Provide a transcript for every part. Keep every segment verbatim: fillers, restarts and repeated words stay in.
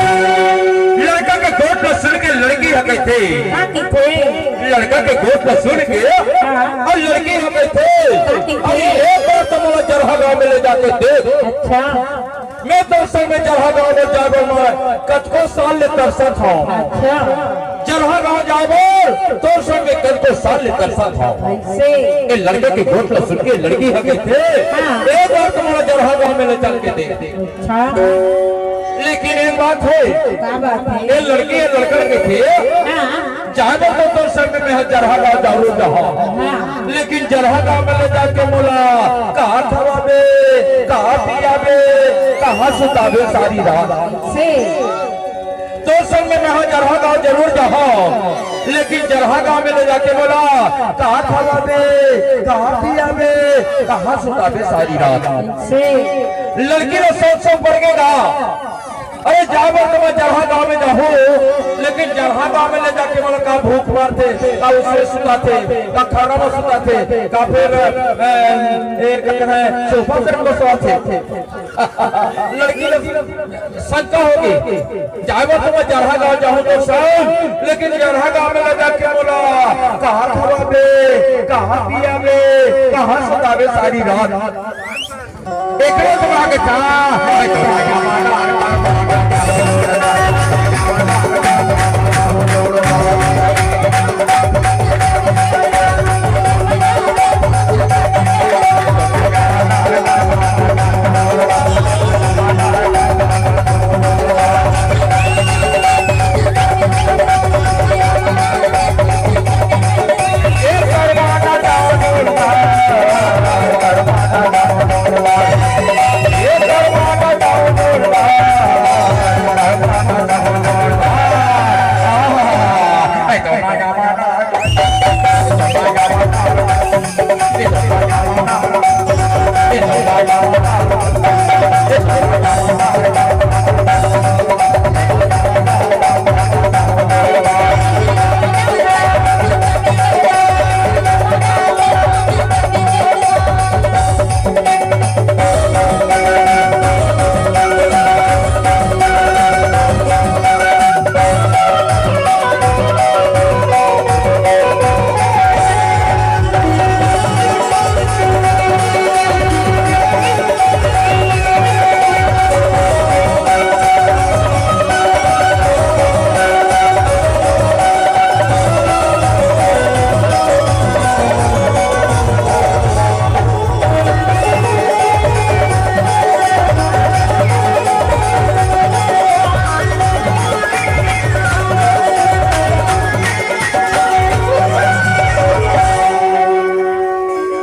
लड़का के गोठ ल सुन के लड़की ह कहिथे। का कहिथे? लड़का के गोठ ल सुन के हाँ। अउ लड़की ह कहिथे, का कहिथे? "अरे, एक बार तो मोला जरहा गांव में ले जाके दे।" अच्छा। मैं तोर संग में जरहा गांव में जाए बर मैं कतको साल ले तरसत हंव। अच्छा। जरहा गांव जाए बर तोर संग में कतको साल ले तरसत हंव। ऐसे। ए लड़का के गोठ ल सुन के लड़की ह कहिथे, हाँ। "एक बार तो मोला जरहा गांव में ले चल के दे।" अच्छा। लेकिन एक बात हे, का बात हे? ए लड़की, ए लड़का कहिथे, हाँ। "जाए बर तो तोर संग में मैं जरहा गांव जरूर जाहूं, हाँ। लेकिन जरहा गांव में ले जाके मोला का खवाबे, का पियाबे, कहां सुताबे सारी रात?" से। तोर संग में मैं जरहा गांव जरूर जाहूं, लेकिन जरहा गांव में ले जाके मोला का खवाबे, का पियाबे, कहां सुताबे सारी रात? से। लड़की ल सोच सोच पड़ गे गा। अरे, जाए बर तो मैं जरहा गांव में जाहूं, लेकिन जरहा गांव में ले जाके मोला का भूख मारथे, का उसमें सुताथे, का खरहा में सुताथे, का फिर, अ, ए, का कहना हे, सोफा सेट में सुताथे। लड़की ल शंका होगे, जाए बर तो मैं जरहा गांव जाहूं तोर संग, लेकिन जरहा गांव में ले जाके मोला का खवाबे, का पियाबे, कहां सुताबे सारी रात? एकरो दिमाग अच्छा।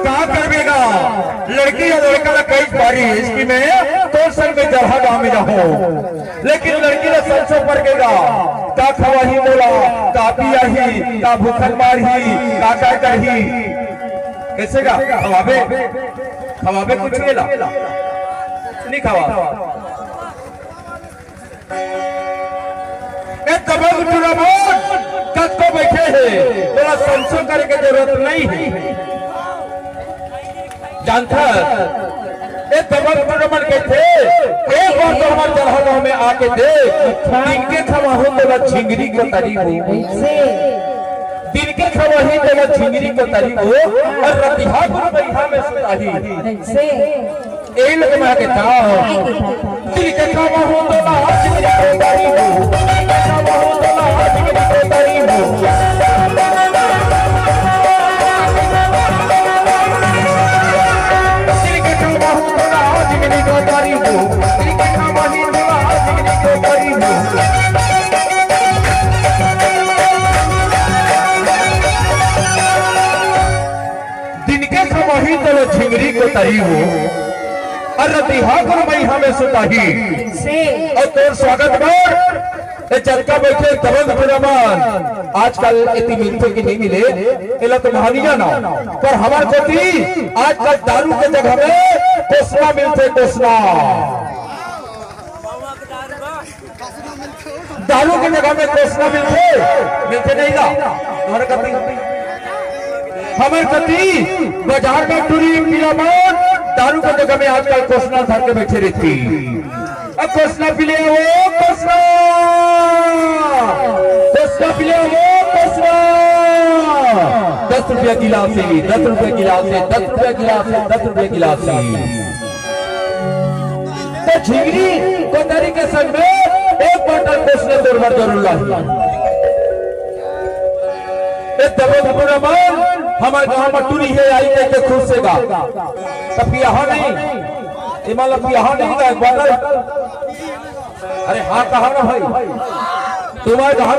का करबे गा? लड़की या लड़का ला कई बारी इसकी में तोर संग में जरहा गांव में जाहूं, लेकिन लड़की ला संसो पर के गा। का खवाही मोला, का पियाही, का भूखन मारही, का का करही? कइसे गा? खवाबे, खवाबे कुछ एला? नइ खवा। ए दबंग टूरा मन, कतको बइठे हे, तोला संसो करे के जरूरत नइ हे। जानथस, ए दबंग टूरा मन कहिथे, एक बार तो हमर जलहा गांव में आके देख, अच्छा। दिन के खवाहूं तोला झिंगरी कोतरी हो। कइसे? दिन के खवाही तोला झिंगरी कोतरी हो, अउ रतिहा गुरबइहा में सुताही। कइसे? ए लोग में आके था। दिल के खवाहूं तोला झिंगरी कोतरी हो। दिल के खवाहूं तोला झिंगरी कोतरी हो। दिल के खवाहूं तोला झिंगरी कोतरी हो। दिल के खवाहूं तोला झिंगरी कोतरी हो। दिन के खवाही तोला झिंगरी कोतरी हो, अउ रतिहा गुरबइहा में सुताही। से। अउ तोर स्वागत बर ए जतका बइठे दबंग टूरा मन, आजकल एती मिलथे कि नइ मिले, एला तो महनिया ना, पर हमर कोती आजकल दारू के जगह में कोसना मिलथे, कोसना। दारू के जगह में कोसना मिलथे, मिलथे नइ गा? हमर कती, हमर कती बाजार में टूरी पीला मन दारू के जगह में आजकल कोसना धर के बइठे रहिथे। अब कोसना पी ले वो कोसना, कोसना पी ले वो कोसना। दस रुपया गिलास हे, दस रुपया गिलास हे, दस रुपया गिलास हे, दस रुपया गिलास हे। त झिंगरी कोतरी के संग में एक बाटल कोसना तोर बर जरूर लाही। ए दबंग टूरा मन, हमर गांव में टूरी हे, आही कहिके खुश हे गा। त पियाहा नहीं, एमा ला पियाहा नहीं गा, एक बाटल। अरे हाँ, कहा ना भाई, तुम्हारे कहा